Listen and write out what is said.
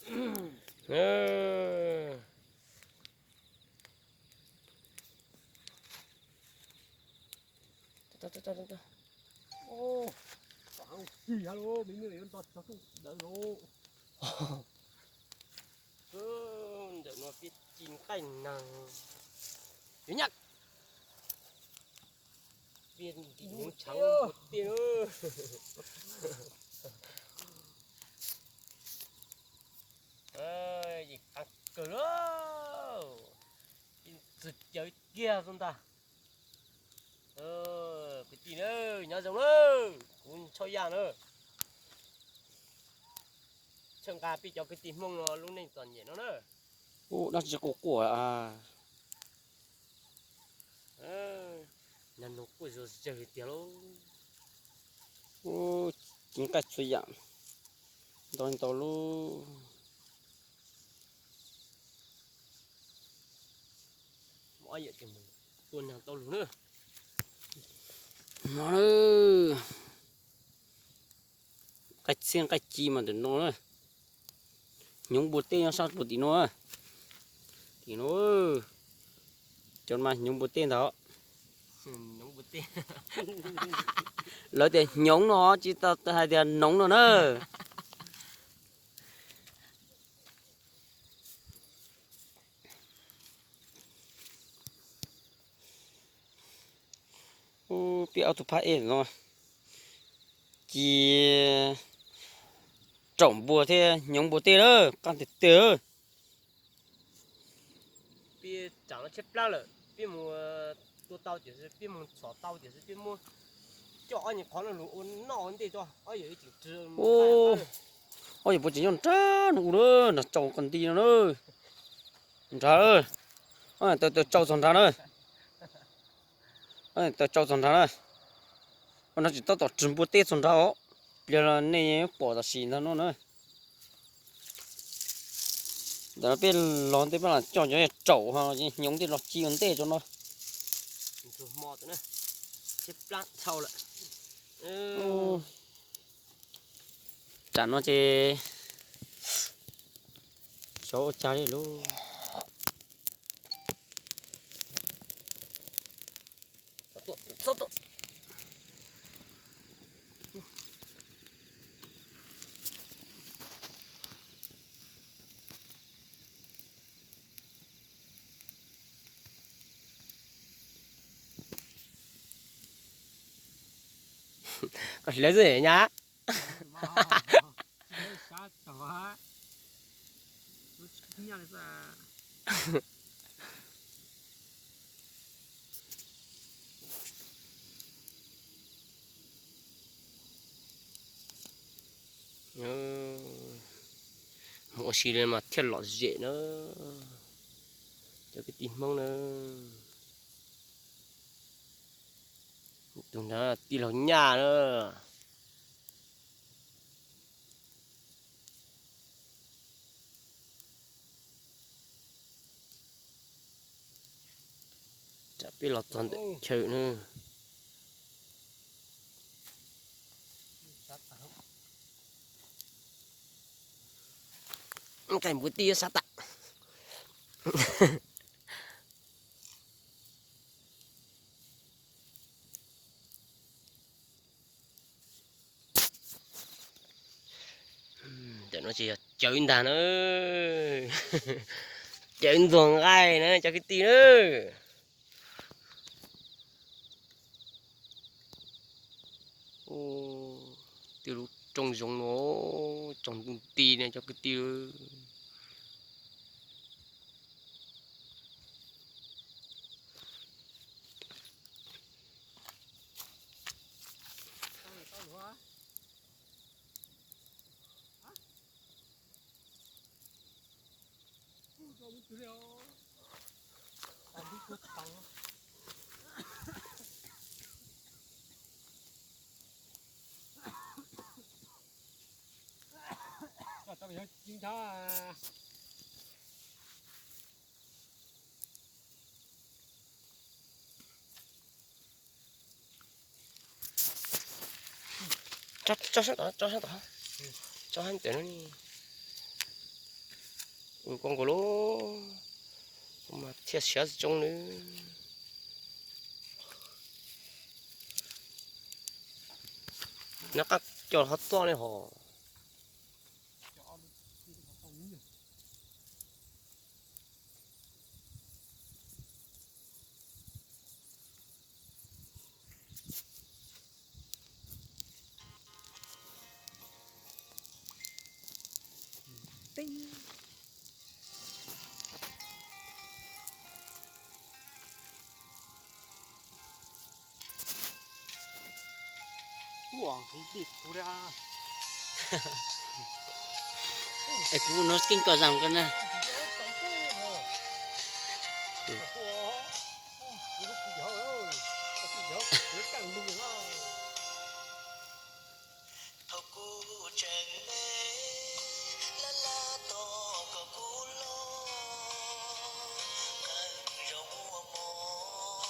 Ntawm no peb ci nqaij nees, yuav nyab peb ntim hnyuv tshav ua tiag. Yeej qab kawg lauj, txwv cawv kiag xwb ntag. Kwv tij na, nyob zoo na, kuv Tshoj Yaj na, tshawb nqa peb cov kwv tij Hmoob no lub neej txom nyem no na. Ub, dab tsi quaj quaj a? Nag nug quaj zom zaws tiag lauj. Ub, ci nqaij txhua yam ntau ntau lub. Tua nag tau lug na. No, nqaij txhiab nqaij ci mas ntawm no na. Hnyuv npua teb nyob sab puag tim no. Tim no, cov mas hnyuv npua teb ntag. Lawv tias hnyuv no tsis tau hais tias noov no na. Ub, peb ob tug phab ej no, ci raum npua thiab hnyuv npua teb lawm, qab tiag tiag. Peb tsam no tshaib plab lawm, peb mus tua tau tiam sis peb mus txhom tau tiam sis peb muab coj ob nyuag qhov no lug ua noj ua ntej tso, ob yawm tseem, ob yawm puas tseem nyob nrad no ua na, nrad tsau qhov nti no na. Nrad, taw tsau txog nrad na. Taw tsau txog nrad na. Ua no tsis tab tom rwg npua teb txog nrad os. Pliag los nej pom tam sim ntag no na. Ntawm no peb los ntej peb los coj cov raum ho hnyuv ntej los ci ua ntej tso no. Tsam no ces xyov ua cas li lauj. Koj sim lawv xwb nyab. Mus ua si li mas thiaj lom zem na, cov kwv tij Hmoob na. Tus nrad tij laug Nyaj na. Tsam peb los txog ntawm chaw na. Nqaij npua teb sab tam. Ntawm no ces yog cawv ntag na, cawv ntxuag nqaij na cov kwv tij na. Twb lub rooj zoov no tsaus ntuj nti na cov kwv tij. Tso sab tod, tso sab tod, tso sab ntawm no. Koj nkaus lauj, mas thiaj siav tsis tsoob nws. Nab qab coj ho txoj li hos. Es kuv no keej koj zam ko na.